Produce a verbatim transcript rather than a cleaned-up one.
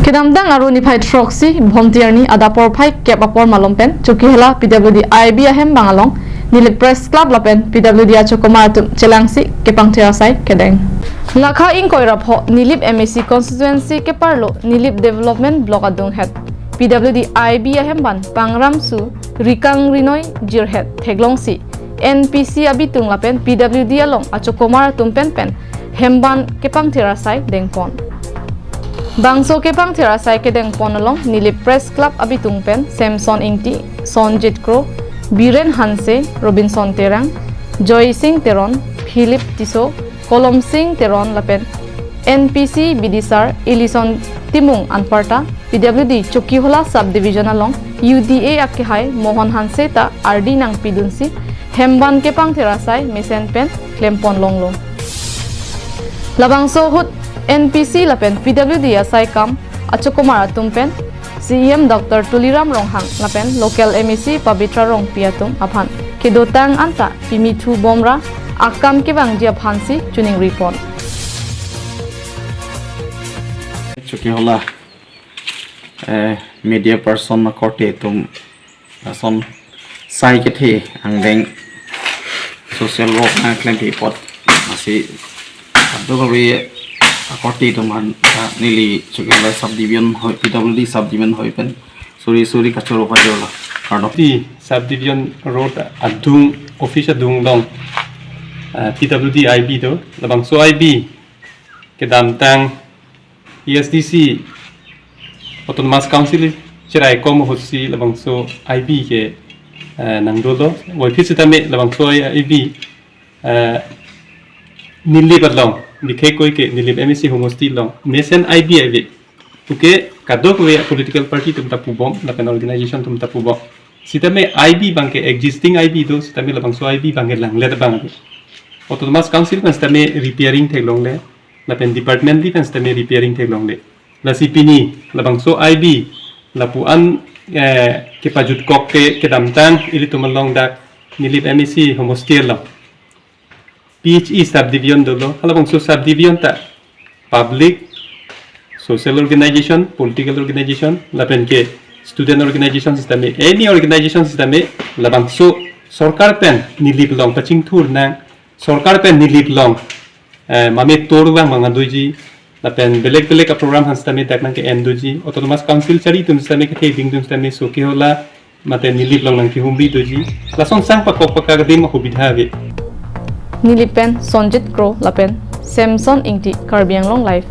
Kedamtang Aru niphai throksi Bhomti arni adap porphai kep apor malom pen Chokihola P W D I B ahem bang along Nilip Press Club lapen P W D achokomar atum chelangsi kepangthir asai kedeng. Lakha ingkoi ra pho Nilip M A C constituency keparlo Nilip Development Block adunghet P W D I B ahem bang Pangram Su, Rikang Rinoi jirhet theklongsi N P C abitung lapen P W D along achokomar atum pen pen hemban kepangthir asai dengpon. Bangso kepangthir asai kedengpon along Nilip Press Club abitung pen Samson Ingti, Sonjit Kro, Biren Hanse, Robinson Terang, Joy Singh Teron, Philip Tisso, Kolom Singh Teron lapen N P C bidisar Elison Timung anparta P W D Chokihola Subdivision along U D A akehai Mohon Hanse ta ardi nangpidunsi hemban kepangthir asai mesen pen klempon longlo. Labangso ahut N P C lapen P W D asai kam achokomar atum pen C E M Doctor Tuliram Ronghang lapen local M A C Pabitra Rongpi atum aphan kedotang anta pimi thu bomra akam kevangji aphansi chuning ripon. Chokihola eh, media person akorte atum ason sai kethe angdeng social work nangklempi apot asi adu kali akorte atum aphan ah, neli Chokihola subdivision hoi P W D subdivision hoi pen suri suri kachoro pajorlo. Karno Di subdivision road adung office adung along ah, P W D I B do labangso I B kedamtang A S D C Autonomous Council cheraikom ahutsi labangso I B ke eh, nangdolo. Waiphi sitame labangso I B eh, Nilip along, bikhekoi ke Nilip M A C homosti along mesen I B ave. Puke kadokave political party atum ta pubom lapen organization atum ta pubom. Sitame I B abang ke existing I B do, sitame labangso I B abang ke langlet abang ave. Autonomous Council pen sitame repairing theklongle, lapen department di pen sitame repairing theklongle. Lasi pini labangso I B lapu-an eh, kepajutkok ke kedamtang ilitum along dak Nilip M A C homosti along P H E subdivision dolo, halabangso subdivision ta public, social organization, political organization, lapen ke student organization sitame, any organization sitame, labangso sorkar pen Nilip along pachingthur nang, sorkar pen Nilip along eh, mame tour abang mang doji, lapen belek belek a program aphan sitame dak nangke-en doji, Autonomous Council chari atum sitame kethe ding atum sitame Chokihola mate Nilip along nangkehumri doji, lason sang pakok pakak adim ahubidha ave. Nilip pen Sonjit Kro lapen Samson Ingti, Karbi Anglong Live.